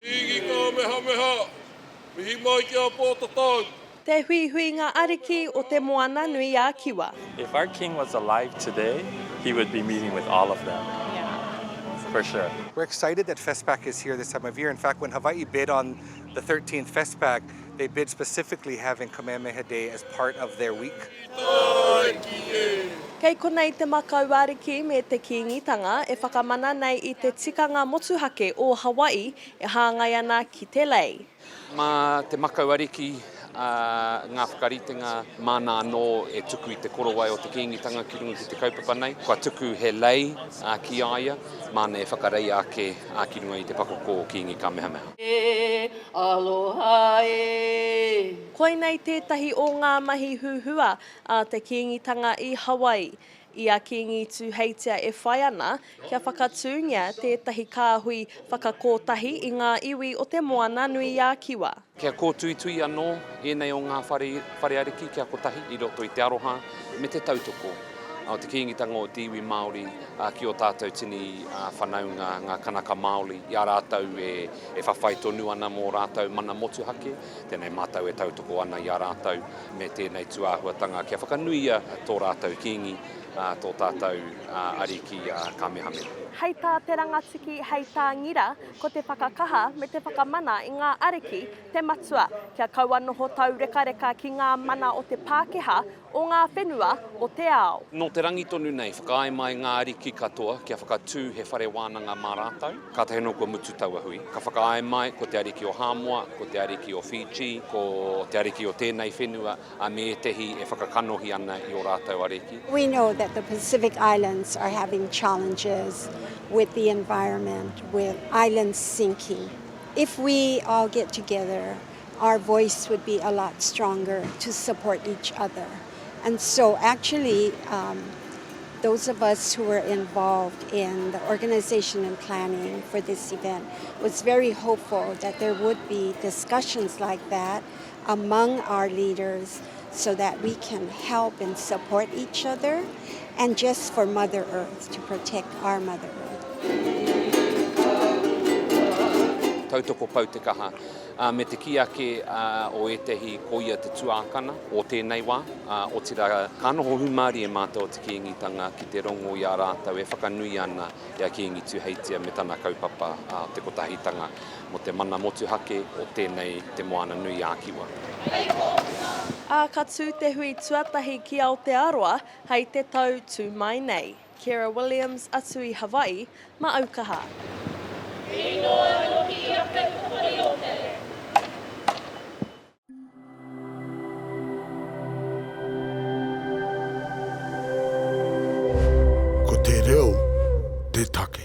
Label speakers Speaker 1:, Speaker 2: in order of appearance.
Speaker 1: Kīngi Kamehameha, mihi mai ki a Pōtatau.
Speaker 2: Te Huihuinga Ariki o Te Moana-nui-a-Kiwa.
Speaker 3: If our king was alive today, he would be meeting with all of them, for sure.
Speaker 4: We're excited that FestPac is here this time of year. In fact, when Hawaii bid on the 13th FestPac, they bid specifically having Kamehameha Day as part of their week.
Speaker 2: Kei konei te makau ariki me te Kīngitanga e whakamana nei i te tikanga motuhake o Hawaii e hāngai ana ki te lei.
Speaker 5: Mā te makau ariki ngā whakaritenga māna anō e tuku i te korowai o te Kīngitanga ki runga ki te kaupapa nei. Kua tuku he lei ki a ia, māna e whakareia ake ki runga i te pakoko o Kīngi Kamehameha.
Speaker 6: E aloha e.
Speaker 2: Koinei tētahi o ngā mahi huhua a te Kīngitanga i Hawaii. I a Kīngi Tūheitia e whai ana kia whakatūngia tētahi kāhui whakakōtahi i ngā iwi o Te Moana-nui-a-Kiwa.
Speaker 5: Kia kōtuitui anō ēnei o ngā whare, whare ariki kia kotahi i roto i te aroha me te tautoko o te Kīngitanga o te iwi Māori ki ō tātou tini whanaunga, ngā Kanaka Māori, i a rātou e whawhai tonu ana mō rātou mana motuhake. Tēnei mātou e tautoko ana i a rātou me tēnei tūāhuatanga kia whakanuia tō rātou Kīngi, tō tātou Ariki a Kamehameha.
Speaker 2: Hei tā Te Rangatiki, hei tā Ngira, ko te whakakaha me te whakamana i ngā ariki te matua, kia kaua noho taurekareka ki ngā mana o te Pākehā o ngā whenua o te ao.
Speaker 5: Nō te rangi tonu nei, whakaae mai ngā ariki katoa kia whakatū he whare wānanga mā rātou. Kātahi anō kua mutu taua hui. Ka whakaae mai ko te ariki o Hāmoa, ko te ariki o Fiji, ko te ariki o tēnei whenua, ā, me ētehi e whakakanohi ana i ō rātou ariki.
Speaker 7: We know that the Pacific Islands are having challenges with the environment, with islands sinking. If we all get together, our voice would be a lot stronger to support each other. And so actually, um, those of us who were involved in the organization and planning for this event was very hopeful that there would be discussions like that among our leaders so that we can help and support each other and just for Mother Earth, to protect our Mother Earth.
Speaker 5: Tautoko pau te kaha, ā, me te kī ake o ētehi ko ia te tuākana o tēnei wā, ā, otirā, ka noho hūmārie mātou o te Kīngitanga ki te rongo i a rātou e whakanui ana i a Kīngi Tūheitia me tana kaupapa o te kotahitanga mō te mana motuhake o tēnei Te Moana-nui-ā-Kiwa.
Speaker 2: Ā, ka tū te hui tuatahi ki Aotearoa hei te tau tū mai nei. Kera Williams atu i Hawaii, ma Aukaha.
Speaker 8: Ko te reo te take.